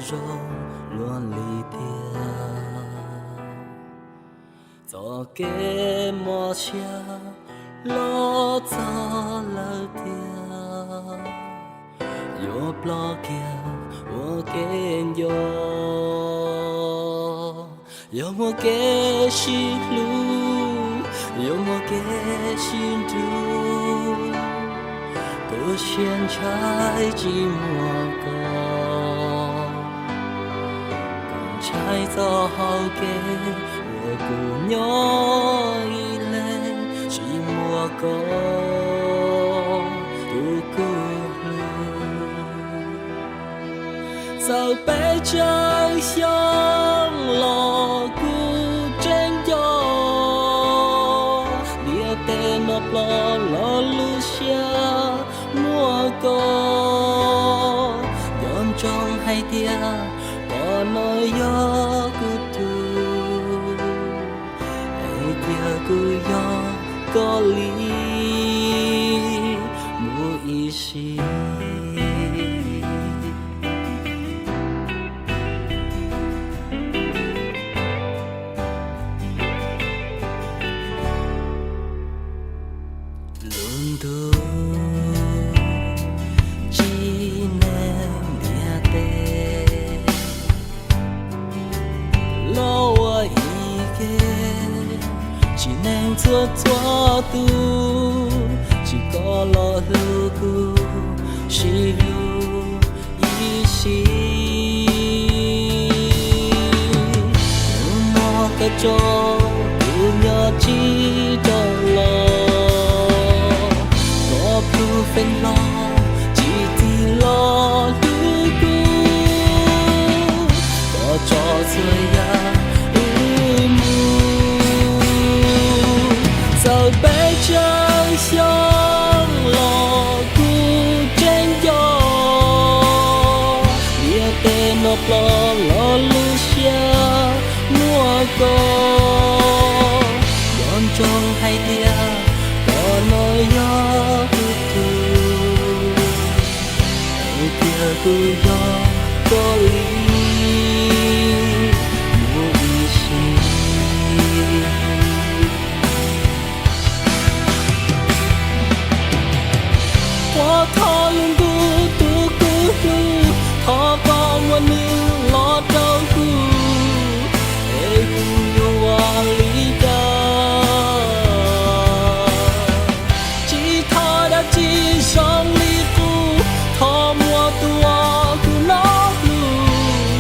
zoo luaj li thiab. Txoj kev mob siab los txog lawm tiag, yuav ploj kiag ua kev nco, yuav muaj kev sib hlub, yuav muaj kev sib nrug. Kuv siab ntshai tsis muaj koj, kuv ntshai txoj hau kev uas kuv nyob ib leeg tsis muaj koj tus kuv hlub. Txawm peb caug xyoo los kuv tseem nco, ntiaj teb no ploj los lub siab muaj koj. Nco ntsoov hais tias koj no yog kuv tug, hais tias kuv yog koj li mus ib sim. Lub ntuj tsim neeg ntiaj teb los ua ib ke, tsim neeg txhua txhua tus, tsis koj los hlub kuv, sib hlub ib sim. Hnub no koj tso kuv nyob tsis tau los, koj plhus feem hlo tsis txwm los hlub kuv, koj tso txhua yam wb mus. Txawm peb caug xyoo los kuv tseem nco, ntiaj teb no ploj los lub siab muaj koj. Nco ntsoov hais tias koj no yog kuv tug, hais tias kuv yog koj li mus ib sim. Ua thov lub ntuj tus kuv hlub, thov koj muab nws los rau kuv, es kuv yuav ua li cas? Tsis thov dab tsi zoo li qub, thov muab tus uas kuv nyob hlub,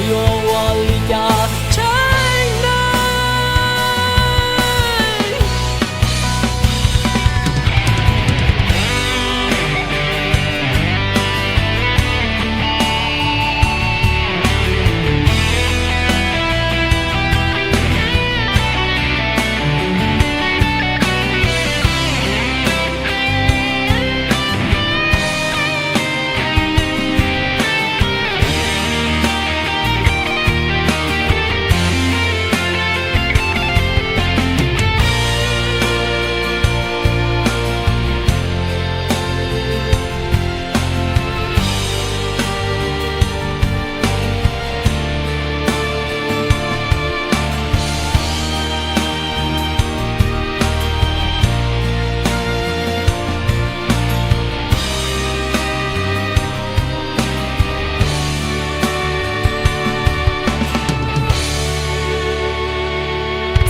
yuav ua li cas tsev neeg.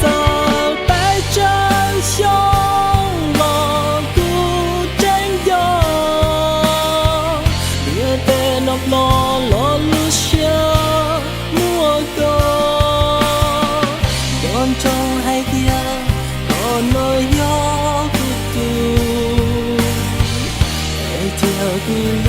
Txawm peb caug xyoo los kuv tseem nco, ntiaj teb no ploj los lub siab muaj koj. Nco ntsoov hais tias koj no yog kuv tug, hais tias kuv